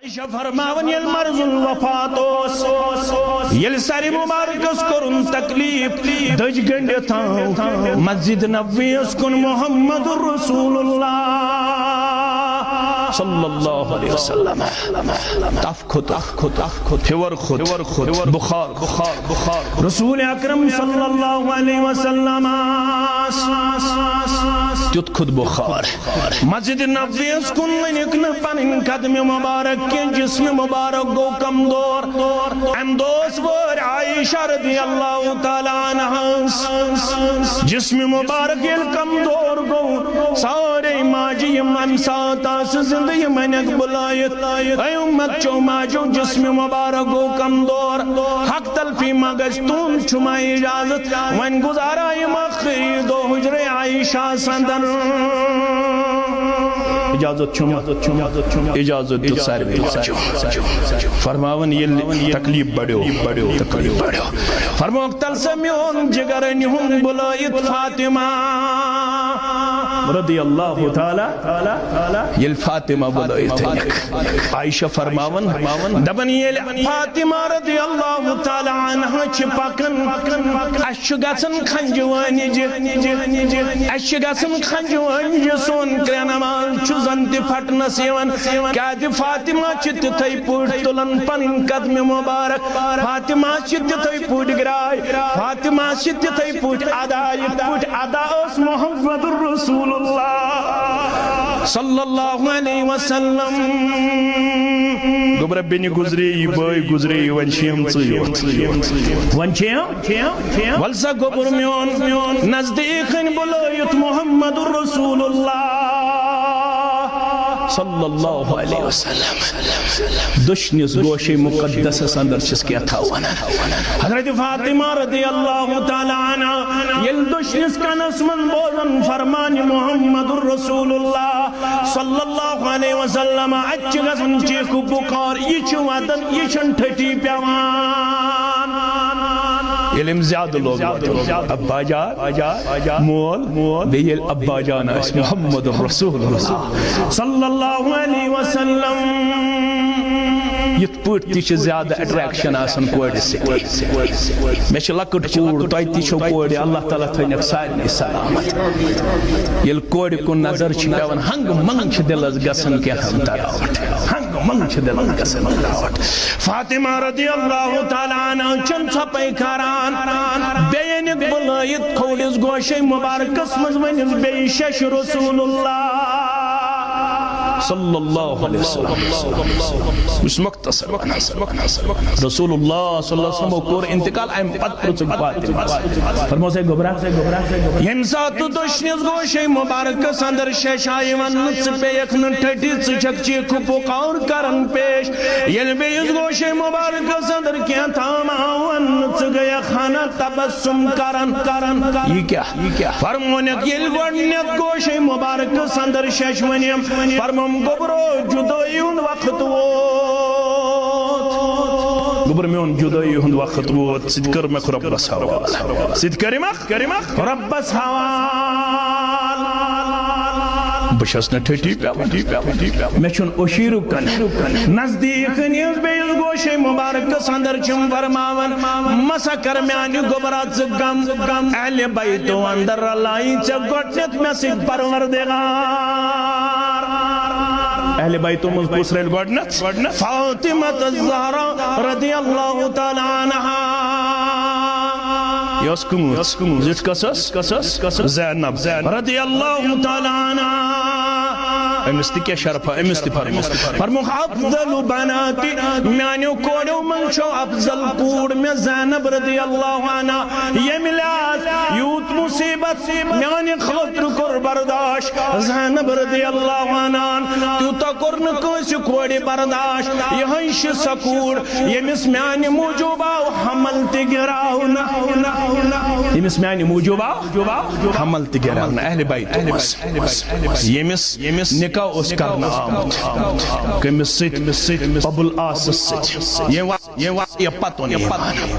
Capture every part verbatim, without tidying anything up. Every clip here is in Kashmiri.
عائشہ فرماوان، ییٚلہِ مرض الوفات اوس، ییٚلہِ سرِ مبارکس کوٚرُن تکلیف، دٔج گٔنڈِتھ آو مسجد نبویس کُن محمد رسول اللہ صلی اللہ علیہ وسلم۔ تف کھوٚت، تف کھوٚت، تف کھوٚت، فِور کھوٚت، فِور کھوٚت، بخار، بخار، بخار۔ رسول اکرم صلی اللہ علیہ وسلم تیُتھ کھوٚت بخار۔ مسجد نبویس کُن لٔنِکھ نہٕ پنٕنۍ قدمِ مبارک کینٛہہ، جسمِ مبارک گوٚو کمزور۔ امہِ دۄہ ٲس وٲرۍ عائشہ رضی اللہ تعالیٰ عنہا۔ جسمِ مبارک ییٚلہِ کمزور گوٚو، سارے ماجہِ یِم امہِ ساتہٕ آسہٕ زندٕ، یِم انکھ بُلٲیِتھ۔ اے امت چو ماجو، جسمِ مبارک گوٚو کمزور۔ حق تلفی ما گژھِ، تُہُنٛد چھُ ما اجازت؟ وۄنۍ گُزارا یِم ٲخری دۄہ حجرے عائشہ سندن۔ اجازت چھُ ما؟ اجازت دیُت ساروی۔ فرماوان، ییٚلہِ تکلیف بڑیو، تکلیف بڑیو، فرموکھ، تلسا میون جگر، أنِہُن بُلٲیِتھ فاطمہ رضی اللہ تعالیٰ۔ ییٚلہِ فاطمہ بُلٲیِتھ أنِکھ، عائشہ فرماوان، دپان، ییٚلہِ فاطمہ رضی اللہ تعالیٰ عنہا چھِ پکان، اَسہِ چھُ گژھان کھنجوٲنی جہِ، اَسہِ چھُ گژھان کھنجوٲنی جہِ، سون کرٛٮ۪ن ماز چھُ زن تہِ پھٹنس یِوان۔ کیازِ فاطمہ چھِ تِتھے پٲٹھۍ تُلان پنٕنۍ قدمِ مبارک، فاطمہ چھِ تِتھے پٲٹھۍ گراے، فاطمہ چھِ تِتھے پٲٹھۍ ادا، یِتھ پٲٹھۍ ادا ٲس محمد رسول اللہ صلی اللہ علیہ وسلم۔ گوٚبرا، بیٚنہِ گُزرے، یہِ بٲے گُزرے، وۄنۍ چھِ یِم ژٕے یوت۔ وۄنۍ چھِ یِم۔ ول سا گوٚبُر میون، نزدیٖک أنۍ بُلٲیِتھ محمد رسول اللہ صلی اللہ علیہ وسلم۔ دٔچھنِس گوشے مقدسس اندر چھِس کینٛہہ تھاوان۔ حضرت فاطمہ رضی اللہ تعالیٰ عنہا ییٚلہِ دٔچھنِس کنس منٛز بوزان فرمانہِ محمد رسول اللہ صلی اللہ علیہ وسلم، اتہِ چھِ گژھان چیخ و پُکار، یہِ چھِ وتان، یہِ چھُنہٕ ٹھٹھی پٮ۪وان۔ ییٚلہِ أمۍ زیادٕ لوگ وتُن، ابا جان، مول، مول، بیٚیہِ ییٚلہِ ابا جان آسہِ محمد رسول اللہ صلی اللہ علیہ وسلم، یِتھ پٲٹھۍ تہِ چھِ زیادٕ اٹریکشن آسان کورِ سۭتۍ۔ مےٚ چھِ لۄکٕٹ کوٗر، تۄہہِ تہِ چھو کورِ، اللہ تعالیٰ تھٲینَکھ سارنٕے سلامت۔ ییٚلہِ کورِ کُن نظر چھِ پٮ۪وان، ہنٛگہٕ منٛگہٕ چھِ دِلس گژھان کینٛہہ تام تراوٹھ، ہنٛگہٕ منٛگہٕ چھِ دِلس گژھان تراوٹھ۔ فاطمہ رضی اللہ تعالیٰ عنہا چھَنہٕ ژھۄپَے کران، بیٚیہِ أنِکھ بُلٲیِتھ کھوٚولِس گوشے مبارکس منٛز، ؤنِس بیٚیہِ شش رسول اللہ صلی اللہ علیہ وسلم۔ یُس مۄختصر وَنان۔ رسول اللہ صلی اللہ علیہ وسلم کوٚر انتقال، امہِ پتہٕ پرٛژھُکھ فاطمہ۔ فرموس، ہے گوٚبرا، ییٚمہِ ساتہٕ تہٕ دٔچھنِس گوشے مبارکس اندر شیشہ یِوان، ژٕ پیٚیَکھ نہٕ ٹھٹھِ، ژٕ چھَکھ چیخ و پُکار کران پیش۔ ییٚلہِ بیٚیِس گوشے مبارکس اندر کینٛہہ تام آو وننہٕ، ژٕ گٔیَکھ ہنا تبسم کران، کران، کران۔ یہِ کیٛاہ؟ یہِ کیٛاہ؟ فرمونکھ، ییٚلہِ گۄڈٕنیتھ گوشے مبارکس اندر شیشوٕنیم، فرموم، گوٚبرو، جدٲیی ہُنٛد وقت ووت۔ گوٚبر، میون جدٲیی ہُنٛد وقت ووت۔ ژٕ تہِ کٔرمَکھ رۄبَس حوالہٕ۔ ژٕ تہِ کٔرمَکھ، کٔرمَکھ رۄبَس حوالہٕ۔ بہٕ چھَس نہٕ ٹھٹھی پٮ۪وان۔ مےٚ چھُنہٕ اوشیٖرُک کانٛہہ نزدیٖک۔ نیٖز بیٚیِس گوشے مبارکس اندر چھِم فرماوان، مسا کر میانہِ گوٚبرا ژٕ غم، اہلِ بیتو اندر رلایی ژےٚ گۄڈٕنیتھ مےٚ سۭتۍ پروردگار۔ اہلِ بیتو منٛز کُس رلہِ گۄڈٕنیتھ؟ فاطمہ الزہرا رضی اللہ تعالیٰ عنہا۔ یہِ ٲس کۭژ؟ زِٹھ کۄس ٲس؟ زینب رضی اللہ تعالیٰ عنہا۔ أمِس تہِ کیٛاہ شرفا، أمِس تہِ فرموو۔ فرمووُکھ، افضل بناتی، میانیو کوریو منٛز چھو افضل کوٗر مےٚ زینب رضی اللہ عنہا۔ ییٚمہِ لحاظ یوٗت مصیبت میانہِ خٲطرٕ کوٚر برداشت زینب رضی اللہ عنہا، تیوٗتاہ کوٚر نہٕ کٲنٛسہِ کورِ برداشت۔ یِہوٚے چھِ سۄ کوٗر ییٚمِس میانہِ موٗجوٗب آو حمل تہِ گِراونہٕ۔ ییٚمِس میانہِ موٗجوٗب آو حمل تہِ گِراونہٕ۔ اہلِ بیتو منٛز ییٚمِس نکاح اوس کرنہٕ آمُت، کٔمِس سۭتۍ؟ ابوالعاصس سۭتۍ۔ ییٚمۍ یہ وا-، یہ پتون، یہ پتون، یہ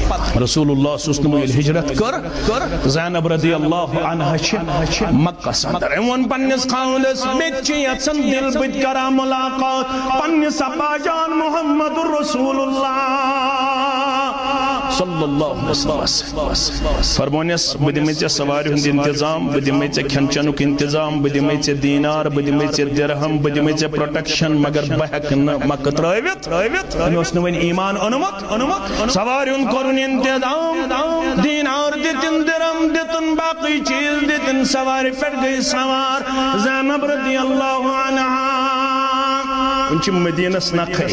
پتون۔ رسول اللہ صلی اللہ علیہ وسلم ییٚلہِ ہجرت کٔر، کٔر، زینب رضی اللہ عنہا چھِ مکس اندر۔ أمۍ ووٚن پننِس خاوندس، مےٚ تہِ چھِ یژھان دِل، بہٕ تہِ کرا ملاقات پننِس ابا جان محمد رسول اللہ صلی اللہ علیہ وسلم۔ فرمونس، بہٕ دِمے ژےٚ سوارِ ہُنٛد انتظام، بہٕ دِمے ژےٚ کھٮ۪ن چٮ۪نُک انتظام، بہٕ دِمے ژےٚ دینار، بہٕ دِمے ژےٚ درہم، بہٕ دِمے ژےٚ پروٹیکشن، مگر بہٕ ہٮ۪کہٕ نہٕ مکہٕ ترٲوِتھ۔ ترٲوِتھ۔ مےٚ اوس نہٕ وۄنۍ ایمان اوٚنمُت۔ اوٚنمُت۔ سوارِ ہُنٛد کوٚرُن انتظام۔ دینار دِتِن، درہم دِتُن، باقٕے چیٖز دِتِن۔ سوارِ پٮ۪ٹھ گٔے سوار۔ زینب رضی اللہ عنہا۔ وۄنۍ چھِ مدینس نکھے۔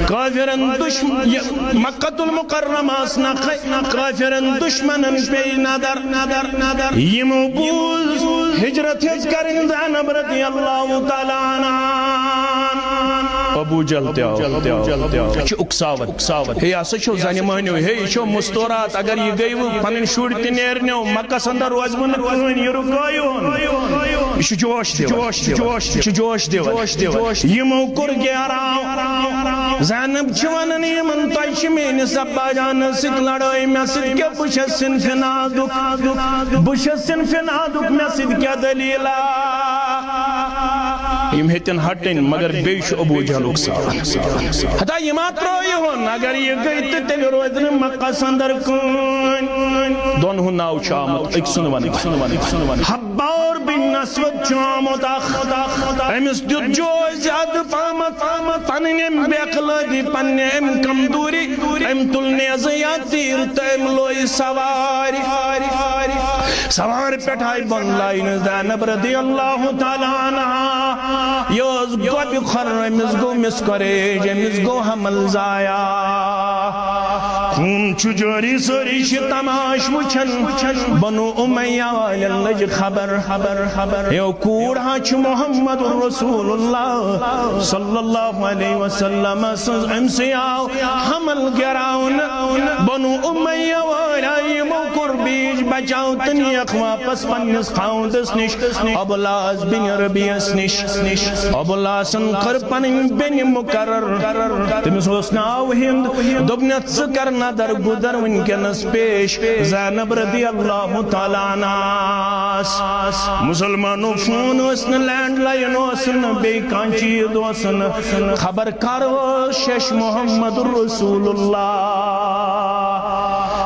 کافرن دُشمن، یہِ مکہ المکرمہ ٲس نکھے۔ کافرن دُشمنن پیٚیہِ نظر۔ یِمو بوٗز ہجرت ہیٚژ کرٕنۍ زینب رضی اللہ تعالیٰ عنہا۔ ابو جہل تہِ آو۔ یہِ چھُ اُکساوان۔ ہے، یہِ ہسا چھو زنہِ مٔہنیو۔ ہے، یہِ چھو مستورات۔ اگر یہِ گٔیوٕ، پنٕنۍ شُرۍ تہِ نیرنو، مکس اندر روزِ وۄنۍ نہٕ کٕہٕنۍ۔ یہِ رُکٲیِو۔ یہِ چھُ جوش دِوان۔ یہِ چھُ جوش دِوان۔ یِمو کوٚر گیراو۔ زینب چھِ ونان یِمن، تۄہہِ چھِ میٲنِس ابا جانس سۭتۍ لڑٲے، مےٚ سۭتۍ کیٛاہ؟ بہٕ چھَس صنفِ نازُک، بہٕ چھَس صنفِ نازُک، مےٚ سۭتۍ کیٛاہ دٔلیٖلہ؟ یِم ہیٚتِن ہٹٕنۍ، مگر بیٚیہِ چھُ ابو جہل اُکساوان۔ ہتا یہِ ما ترٛٲیہُن، اگر یہِ گٔے تہٕ تیٚلہِ روزِ نہٕ مکس اندر کٕہٕنۍ۔ دۄن ہُنٛد ناو چھُ آمُت، أکۍ سُنٛد وَنہٕ بہٕ۔ حبار بن اسود چھُ آمُت اکھ، أمِس دیُت جوش زیادٕ پہمتھ پنٕنۍ اَمہِ بے اخلٲقی، پننہِ اَمہِ کمزوری، أمۍ تُل نیزٕ یا تیٖر تہٕ أمۍ لوے سوارِ۔ سوارِ پٮ۪ٹھ آیہِ بۄن لاینہٕ زینب رضی اللہ تعالیٰ عنہا۔ یہِ ٲس گۄبہِ خۄر، أمِس گوٚو مسکریج، أمِس گوٚو حمل ضایع۔ خوٗن چھُ جٲری، سٲری چھِ تماش وٕچھان۔ بنو امیہ والٮ۪ن لٔج خبر۔ یو کوٗر ہا چھِ محمد رسول اللہ صلی اللہ علیہ وسلم سٕنٛز، أمۍ سٕے آو حمل گراونہٕ۔ بنو امیہ وٲلۍ آیہِ، یِمو کوٚر بیٚیہِ بچاو تہٕ نِیَکھ واپس پننِس خاوندس نِش، ابو العاص بن ربیعس نِش۔ ابو العاصن کٔر پنٕنۍ بیٚنہِ مقرر۔ تٔمِس اوس ناو ہند۔ دوٚپنَس، ژٕ کر نظر گُزر وٕنکیٚنس پیش زینب رضی اللہ تعالیٰ عنہاس۔ مسلمانو، فون اوس نہٕ، لینڈ لائن اوس نہٕ، بیٚیہِ کانٛہہ چیٖز اوس نہٕ۔ خبر کر اوس شش محمد رسول اللہ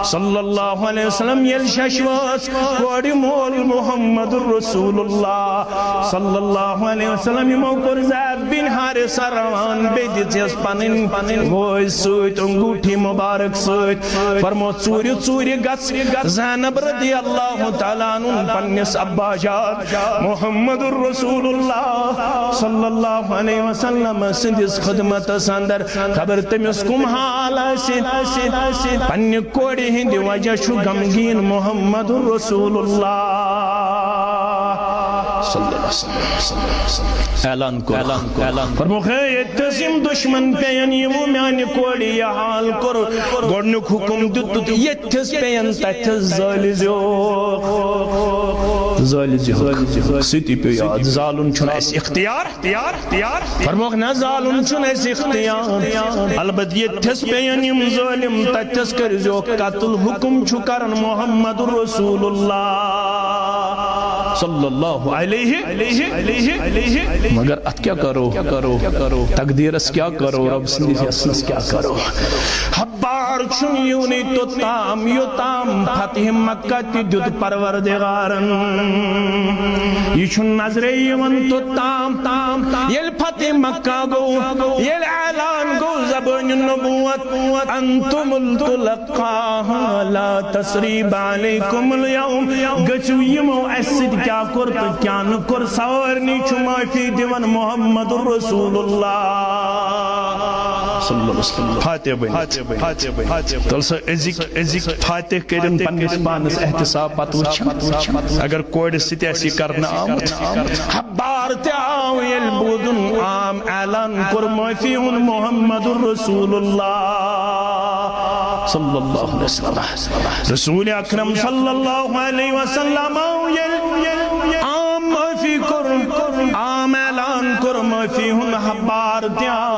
صلی اللہ علیہ وسلم۔ ییٚلہِ شش وٲژ، کورِ مول محمد رسول اللہ صلی اللہ علیہ وسلم، یِمو کوٚر زید بن حارثہ روان، بیٚیہِ دِژ یَس پنٕنۍ، پنٕنۍ وٲج سۭتۍ، انگوٗٹھی مبارک سۭتۍ۔ فرمو، ژوٗرِ ژوٗرِ گژھ۔ زینب رضی اللہ تعالیٰ عنہ پننِس ابا جان محمد رسول اللہ صلی اللہ علیہ وسلم سٕنٛدِس خدمتس اندر، خبر تٔمِس کُم حال آسہِ۔ پننہِ کورِ ہٕنٛدِ وجہ چھُ غمگیٖن محمد رسول اللہ صلی اللہ علیہ وسلم۔ اعلان کوٚر۔ اعلان کوٚر۔ فرمووُکھ، ہے، ییٚتہِ تھس یِم دُشمن پیٚین، یِمو میانہِ کورِ یہِ حال کوٚر۔ گۄڈنیُک حُکم دیُت، ییٚتہِ تھس پیٚین، تتہِ تھس زٲلۍ زیوکھ۔ زٲلۍ زیوکھ۔ سُہ تہِ پیوٚو یاد، زالُن چھُنہٕ اَسہِ اختیار۔ فرمووُکھ، نہ، زالُن چھُنہٕ اَسہِ اختیار۔ البتہٕ ییٚتہِ تھس پیٚین یِم ظٲلِم، تتہِ تھس کٔرۍ زیوکھ قتل۔ حُکم چھُ کران محمد رسول اللہ صلی اللہ علیہ۔ مگر اتھ کیٛاہ کرو؟ تقدیرس کیٛاہ کرو؟ رب سٕنٛدِس یژھنس کیٛاہ کرو؟ حبار چھُنہٕ یِونٕے توٚتام، یوٚتام فتح مکہ تہِ دیُت پروردگارن۔ یہِ چھُنہٕ نظرے یِوان توٚتام، ییٚلہِ فتح مکہ گوٚو، ییٚلہِ اعلان گوٚو زبٲنہِ نبوت، انتم الطلقاء، لا تثریب علیکم الیوم۔ گٔژھِو، یِمو اَسہِ سۭتۍ کیٛاہ کوٚر تہٕ کیٛاہ نہٕ کوٚر، سارنٕے چھُ معٲفی دِوان محمد رسول اللہ صلی اللہ علیہ وسلم۔ فاتح بٔنِتھ۔ تیٚلہِ سا أزِکۍ، أزِکۍ فاتح کٔرِن پننِس پانس احتساب پتہٕ وٕچھِن۔ اگر کورِ سۭتۍ آسہِ یہِ کرنہٕ آمُت، حبار تہِ آو ییٚلہِ بوٗزُن، عام اعلان کوٚر معٲفی ہُنٛد محمد رسول اللہ صلی اللہ علیہ وسلم۔ رسول اکرم صلی اللہ علیہ وسلم آو ییٚلہِ عام معٲفی کوٚر، عام اعلان کوٚر معٲفی ہُنٛد، حبار تہِ آو۔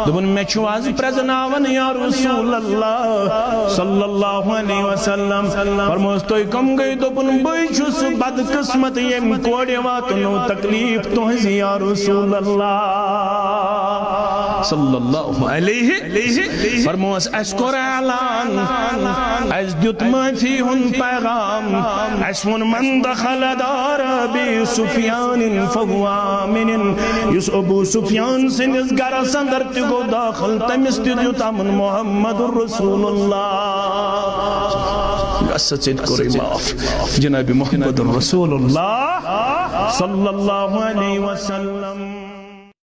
دوٚپُن، مےٚ چھُ آز پرٛزناوان یا رسول اللہ صلی اللہ علیہ وسلم۔ فرموس، تُہۍ کم گٔے؟ دوٚپُن، بٕے چھُس بدقسمت، ییٚمہِ کورِ واتنو تکلیف تُہنٛزِ یا رسول اللہ صلی اللہ علیہ۔ فرموس، اَسہِ کوٚر اعلان، اَسہِ دیُت معٲفی ہُنٛد پیغام، اَسہِ ووٚن، من دخل دار ابی سفیان فہو آمن، یُس ابو سفیان سٕنٛدِس گرس اندر تہِ گوٚو داخل، تٔمِس تہِ دیُت امن محمد رسول اللہ۔ یۄس سا ژےٚ تہِ کوٚرُے معاف جناب محمد رسول اللہ صلی اللہ علیہ وسلم۔